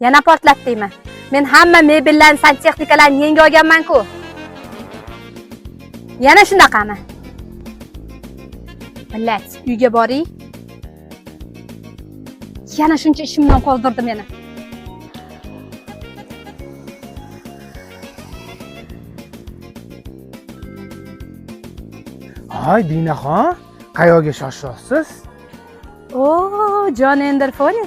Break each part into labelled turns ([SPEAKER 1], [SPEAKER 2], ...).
[SPEAKER 1] Yana portlatdingmi? Men hamma mebellarni, santexnikalarni yangi olganman-ku. Yana shunaqami? Millat, uyga boring. Yana shuncha ishimdan qoldirdi meni.
[SPEAKER 2] Ay Dinaxon, qayoqqa shoshyapsiz?
[SPEAKER 1] O, Jon Enderfoni.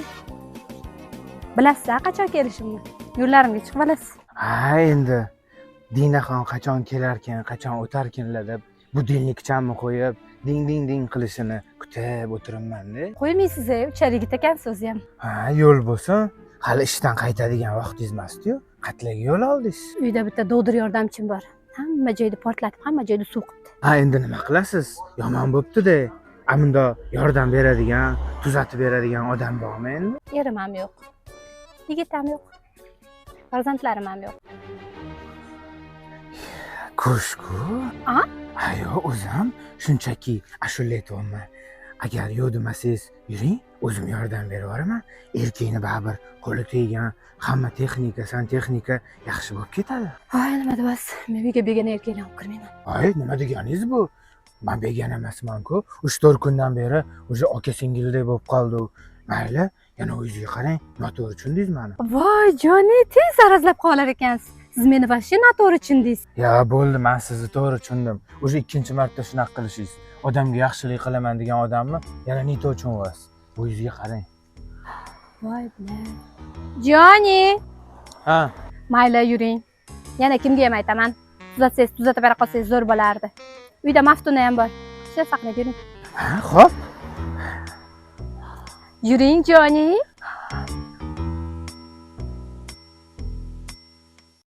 [SPEAKER 1] Bilasiz, qachon kelishimni? Yo'llarimga chiqib olasiz.
[SPEAKER 2] Ha, endi Dinaxon qachon kelarkan, qachon o'tarkinlar deb budilnikchamni qo'yib, ding ding ding qilishini kutib o'tiribman-da.
[SPEAKER 1] Qo'ymaysiz, uchar yigit ekansiz o'zi ham.
[SPEAKER 2] Ha, yo'l bo'lsin. Hali ishdan qaytadigan vaqtingiz emas-ku. Qatlaga yo'l oldingiz?
[SPEAKER 1] Uyda bitta dovdir yordamchim bor. Hamma joyda portlatib, hamma joyda suv qilibdi.
[SPEAKER 2] Ha, endi nima qilasiz? Yomon bo'pti-da. A bunda yordam beradigan, tuzatib beradigan odam bormi endi?
[SPEAKER 1] Erim ham yo'q. Yigit ham yo'q. Farzandlarim ham yo'q.
[SPEAKER 2] Ko'shku.
[SPEAKER 1] A?
[SPEAKER 2] Ha, yo'q, o'zim shunchaki ashula aytyapman. Agar yo'q demasangiz, yuring, o'zim yordam berib yuboraman. Erkakni baribir qo'li teggan, hamma texnika, santexnika yaxshi bo'lib ketadi.
[SPEAKER 1] Ay, nima deyapsiz? Men uyga begona erkaklarni olib kirmayman.
[SPEAKER 2] Ay, nima deganingiz bu? Men begona emasman-ku. 3-4 kundan beri уже aka singildek bo'lib qoldi. Mayli, yana o'zingizga qarang, noto'g'ri tushundingiz mani.
[SPEAKER 1] Voy, Joni, tez arazlab qolar ekansiz. Siz meni вообще noto'g'ri tushundingiz.
[SPEAKER 2] Ya bo'ldi, men sizni to'g'ri tushundim. Уже ikkinchi marta shunaqa qilishingiz. Odamga yaxshilik qilaman degan odamni yana не то tushunyapsiz. Bu yuzga qarang.
[SPEAKER 1] Voy, bilan. Joni,
[SPEAKER 2] Ha,
[SPEAKER 1] mayli yuring. Yana kimga ham aytaman? Tuzatsangiz, tuzatib bera qolsangiz zo'r bo'lardi. Uyda Maftuna ham bor. Shu saqlab yuring.
[SPEAKER 2] ha, xo'p.
[SPEAKER 1] Yuring, Joni.